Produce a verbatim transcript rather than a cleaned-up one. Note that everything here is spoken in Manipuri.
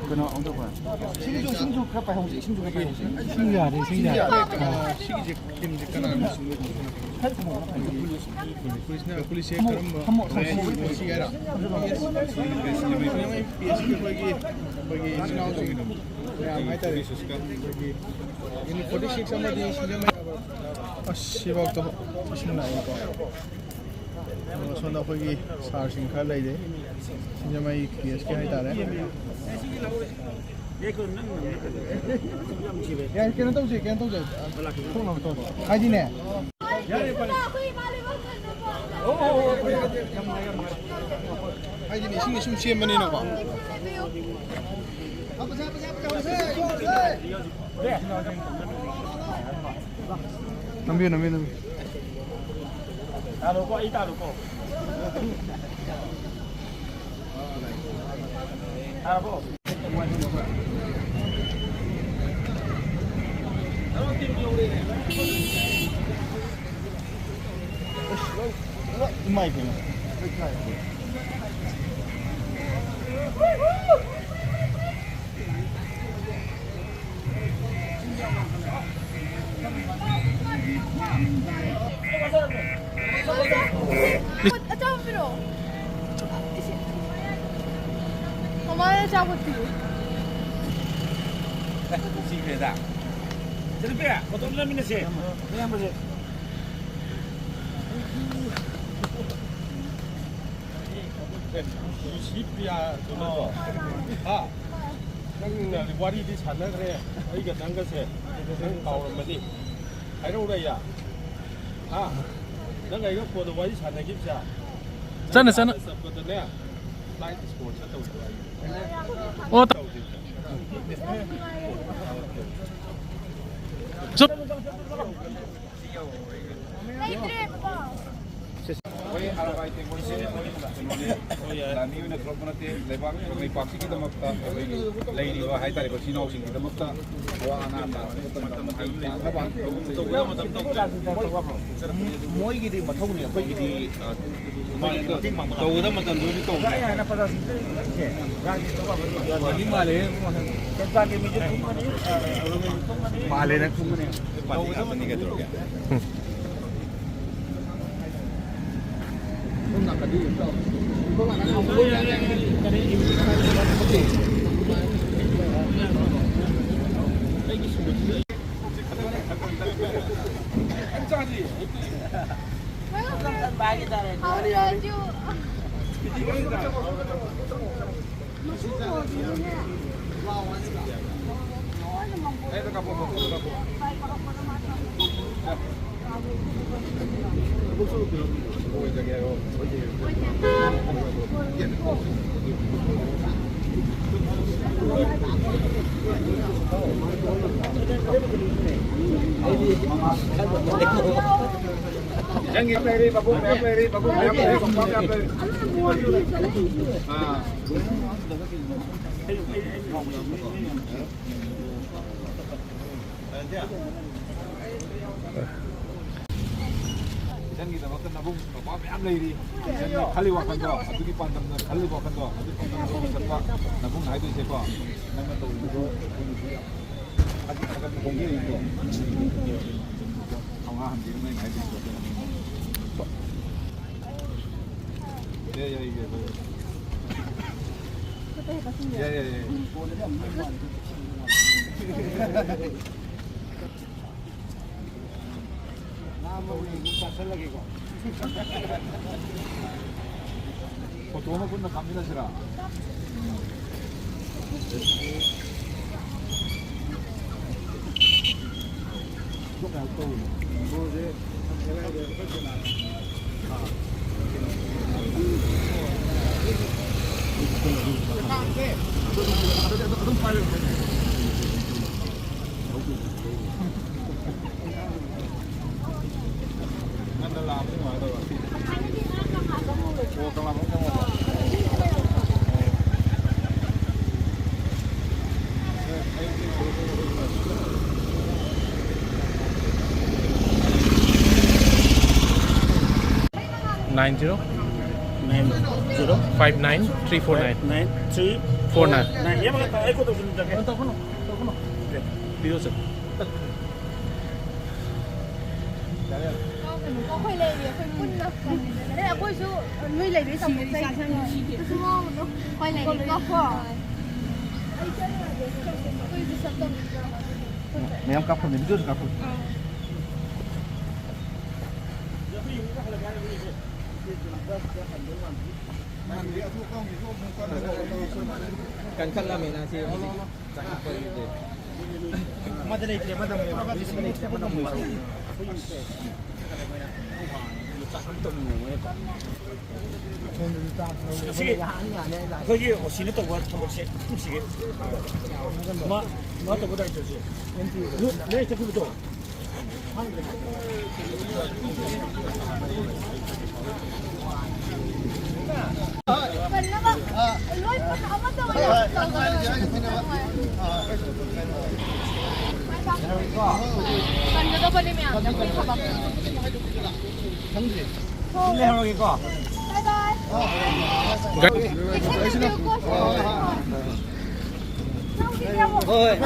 ꯀꯩꯅꯣ, ꯑꯃꯨꯛ ꯇꯧꯈꯣ꯫ ꯏꯁꯤꯡꯁꯨ, ꯏꯁꯤꯡꯁꯨ ꯈꯔ ꯄꯥꯏꯍꯧꯁꯦ, ꯏꯁꯤꯡꯁꯨ ꯈꯔ ꯄꯥꯏꯍꯧꯁꯦ꯫ ꯏꯁꯤꯡ ꯌꯥꯔꯦ, ꯏꯁꯤꯡ ꯌꯥꯔꯦ꯫ ꯑꯥ, ꯁꯤꯒꯤꯁꯦ ꯇꯤꯝꯁꯦ ꯀꯅꯥꯅꯣ ꯁꯤꯟꯗꯣꯏꯅꯣ? ꯄꯨꯂꯤꯁꯅ, ꯄꯨꯂꯤꯁꯁꯦ ꯀꯔꯝꯕ? ꯁꯤ ꯍꯥꯏꯔꯣ? ꯄꯤ ꯑꯦꯁ ꯀꯤ ꯑꯩꯈꯣꯏꯒꯤ, ꯑꯩꯈꯣꯏꯒꯤ ꯏꯆꯤꯜ ꯏꯅꯥꯎꯁꯤꯡ ꯃꯌꯥꯝ ꯍꯥꯏꯇꯥꯔꯦ꯫ ꯑꯩꯈꯣꯏꯒꯤ ꯌꯨꯅꯤꯠ ꯐꯣꯔꯇꯤ ꯁꯤꯛꯁ ꯑꯃꯗꯤ ꯁꯤꯡꯖꯃꯩ꯫ ꯑꯁ, ꯁꯤꯐꯥꯎꯗ ꯏꯁꯤꯡ ꯂꯥꯛꯑꯦꯀꯣ꯫ ꯑꯗꯨꯒ ꯁꯣꯝꯗ ꯑꯩꯈꯣꯏꯒꯤ ꯁꯥꯔꯁꯤꯡ ꯈꯔ ꯂꯩꯔꯦ, ꯁꯤꯡꯖꯃꯩ ꯄꯤ ꯑꯦꯁ ꯀꯤ ꯍꯥꯏꯇꯥꯔꯦ꯫ ꯌꯥꯏ, ꯀꯩꯅꯣ ꯇꯧꯁꯦ, ꯀꯩꯅꯣ ꯇꯧꯁꯦ, ꯊꯣꯛꯅꯕ ꯇꯧꯁꯦ꯫ ꯍꯥꯏꯗꯤꯅꯦ, ꯍꯥꯏꯗꯤꯅꯦ, ꯏꯁꯤꯡ ꯏꯁꯤꯡ ꯁꯦꯝꯕꯅꯤꯅꯀꯣ꯫ ꯅꯝꯕꯤꯌꯨ, ꯅꯝꯕꯤꯌꯨ, ꯅꯝꯕꯤꯌꯨ꯫ ꯇꯥꯔꯣꯀꯣ, ꯑꯩ ꯇꯥꯔꯣꯀꯣ꯫ ꯇꯥꯔꯕꯣ? ꯏꯃꯥꯏ ꯄꯦꯝꯃ꯫ ꯑꯆꯥꯄꯣꯠ ꯄꯤꯔꯛꯑꯣ꯫ ꯃꯃꯥꯅ ꯑꯆꯥꯄꯣꯠ ꯄꯤꯔꯛꯑꯣ꯫ ꯁꯤꯈ꯭ꯔꯦꯗ꯫ ꯆꯠꯂꯨꯄꯤ, ꯐꯣꯇꯣ ꯑꯃ ꯅꯝꯃꯤꯟꯅꯁꯦ꯫ ꯑꯌꯥꯝꯕꯁꯦ꯫ ꯂꯨꯁꯤ ꯄ꯭ꯔꯤꯌꯥꯗꯨ ꯅꯠꯇ꯭ꯔꯣ? ꯍꯥ? ꯅꯪꯅ ꯋꯥꯔꯤꯗꯤ ꯁꯥꯟꯅꯈ꯭ꯔꯦ, ꯑꯩꯒ ꯅꯪꯒꯁꯦ꯫ ꯅꯪ ꯀꯥꯎꯔꯝꯃꯅꯤ꯫ ꯍꯥꯏꯔꯛꯎꯔ ꯑꯩ? ꯍꯥ? ꯅꯪ ꯑꯩꯒ ꯐꯣꯟꯗ ꯋꯥꯔꯤ ꯁꯥꯟꯅꯈꯤꯕꯁꯦ? ꯆꯠꯅ, ꯆꯠꯅ꯫ ꯆꯠꯄꯗꯅꯦ, ꯐ꯭ꯂꯥꯏꯠ ꯏꯁꯄꯣꯟꯁꯔ ꯇꯧꯕꯤꯌꯨ ꯍꯥꯏ꯫ ꯑꯣ, ꯇꯧꯁꯤ꯫ ꯆꯠ- ꯂꯩꯇ꯭ꯔꯦ, ꯕꯕꯥ꯫ ꯂꯥꯟꯃꯤ ꯑꯣꯏꯅ ꯊꯣꯛꯂꯛꯄ ꯅꯠꯇꯦ, ꯂꯩꯕꯥꯛ ꯂꯩꯄꯥꯛꯁꯤꯒꯤꯗꯃꯛꯇ, ꯑꯩꯈꯣꯏꯒꯤ ꯂꯩꯔꯤꯕ ꯍꯥꯏꯇꯥꯔꯦꯀꯣ, ꯏꯆꯤꯜ ꯏꯅꯥꯎꯁꯤꯡꯒꯤꯗꯃꯛꯇ ꯑꯋꯥ ꯑꯅꯥ ꯇꯥꯔꯛꯄ ꯃꯇꯝꯗ ꯃꯇꯦꯡ ꯄꯥꯡꯅꯕ꯫ ꯃꯣꯏꯒꯤꯗꯤ ꯃꯊꯧꯅꯤ, ꯑꯩꯈꯣꯏꯒꯤꯗꯤ, ꯑ, ꯃꯥꯅꯦ, ꯑꯗꯣ ꯇꯧꯒꯗꯕ ꯃꯇꯝꯗꯨꯗꯤ ꯇꯧꯗ꯭ꯔꯦ꯫ ꯃꯥꯜꯂꯦ꯫ ꯃꯥꯜꯂꯦ ꯅꯪ꯫ ꯄꯥꯔꯇꯤ ꯉꯥꯛꯇꯅꯤ ꯀꯩꯗꯧꯔꯒꯦ? ꯅꯪꯒꯤ ꯂꯩꯔꯤ, ꯃꯕꯨꯛ ꯃꯌꯥꯝ ꯂꯩꯔꯤ, ꯃꯕꯨꯛ ꯃꯌꯥꯝ ꯂꯩꯔꯤ, ꯃꯄꯥ ꯃꯌꯥꯝ ꯂꯩꯔꯤ꯫ ꯑꯥ꯫ ꯏꯆꯟꯒꯤꯗꯃꯛꯇ ꯅꯕꯨꯡ ꯅꯨꯄꯥ ꯃꯌꯥꯝ ꯂꯩꯔꯤ꯫ ꯏꯆꯟꯅ ꯈꯜꯂꯤ ꯋꯥꯈꯜꯗꯣ, ꯑꯗꯨꯒꯤ ꯄꯥꯟꯗꯝꯗ ꯈꯜꯂꯤ ꯋꯥꯈꯜꯗꯣ, ꯑꯗꯨꯒꯤ ꯄꯥꯟꯗꯝꯗ ꯆꯠꯄ ꯅꯕꯨꯡ ꯍꯥꯏꯗꯣꯏꯁꯦꯀꯣ꯫ ꯅꯪꯅ ꯇꯧꯔꯤꯕꯗꯣ ꯑꯩꯈꯣꯏꯅꯁꯨ ꯌꯥꯝ ꯊꯥꯒꯠ-, ꯊꯥꯒꯠꯄ ꯐꯣꯡꯗꯣꯛꯏꯀꯣ꯫ ꯊꯧꯅꯥ ꯍꯟꯕꯤꯔꯝꯃꯦ ꯍꯥꯏꯗꯣꯏꯁꯦ꯫ ꯌꯥꯏ, ꯌꯥꯏ, ꯌꯥꯏ, ꯌꯥꯏ꯫ ꯌꯥꯏ, ꯌꯥꯏ, ꯌꯥꯏ꯫ ꯂꯥꯝꯃꯕꯅꯤ, ꯑꯗꯨꯝ ꯆꯥꯁꯜꯂꯒꯦꯀꯣ꯫ ꯐꯣꯇꯣ ꯑꯃ ꯄꯨꯟꯅ ꯀꯥꯞꯃꯤꯟꯅꯁꯤꯔꯥ? ꯉꯟꯅ ꯂꯥꯛꯑꯕ ꯅꯨꯡꯉꯥꯏꯗꯧꯕ꯫ Nine zero nine zero five nine three four nine nine three four nine. Nine. ꯌꯥꯝ ꯐꯒꯠꯄ, ꯑꯩ ꯀꯣꯜ ꯇꯧꯁꯤꯜꯂꯨ ꯆꯪꯉꯦ꯫ ꯇꯧꯒꯅꯨ, ꯇꯧꯒꯅꯨ꯫ ꯄꯤꯔꯣ, ꯁꯥꯔ꯫ ꯑꯩꯈꯣꯏ ꯂꯩꯔꯤ, ꯑꯩꯈꯣꯏ ꯄꯨꯟꯅ꯫ ꯑꯗꯩ ꯑꯩꯈꯣꯏꯁꯨ ꯅꯣꯏ ꯂꯩꯕꯩ ꯁꯤꯒꯤ ꯆꯥꯎꯊꯣꯛꯆꯩ꯫ ꯏꯆꯥꯁꯤꯡ ꯁꯤꯒꯤ꯫ ꯀꯩꯁꯨ ꯋꯥꯔꯨꯅꯨ꯫ ꯑꯩꯈꯣꯏ ꯂꯩꯔꯤꯀꯣ꯫ ꯑꯩ ꯆꯠꯂꯨꯔꯒꯦ꯫ ꯑꯩꯈꯣꯏ ꯗꯤꯁꯇꯔꯕ ꯇꯧꯅꯤꯡꯗ꯭ꯔꯕ꯫ ꯃꯌꯥꯝ ꯀꯥꯞꯐꯝꯅꯤ, ꯚꯤꯗꯤꯑꯣꯁꯨ ꯀꯥꯞꯐꯝꯅꯤ꯫ ꯀꯟꯈꯠꯂꯝꯃꯦꯅ ꯁꯤ ꯍꯧꯖꯤꯛ꯫ ꯑꯃꯗ ꯂꯩꯇ꯭ꯔꯦ, ꯑꯃꯗ ꯑꯃꯨꯛ ꯂꯩꯕ꯫ ꯑꯃꯗ ꯂꯩꯇ꯭ꯔꯦ, ꯑꯃꯗ ꯑꯃꯨꯛ ꯂꯩꯕ꯫ ꯁꯤꯒꯤ ꯑꯩꯈꯣꯏꯒꯤ ꯑꯣ ꯁꯤꯅ ꯇꯧꯕ ꯊꯕꯛꯁꯦ ꯁꯤꯒꯤ ꯃꯥ, ꯃꯥ ꯇꯧꯕ ꯗꯥꯏꯔꯦꯛꯇꯔꯁꯦ ꯅꯣꯏ ꯆꯠꯈꯤꯕꯗꯣ꯫ ꯀꯟꯒꯗꯕꯅꯤ ꯃꯌꯥꯝꯁꯦ ꯑꯩꯈꯣꯏ ꯊꯕꯛ꯫ ꯂꯩꯍꯧꯔꯒꯦꯀꯣ꯫ ꯕꯥꯏ ꯕꯥꯏ꯫ ꯍꯣꯏ꯫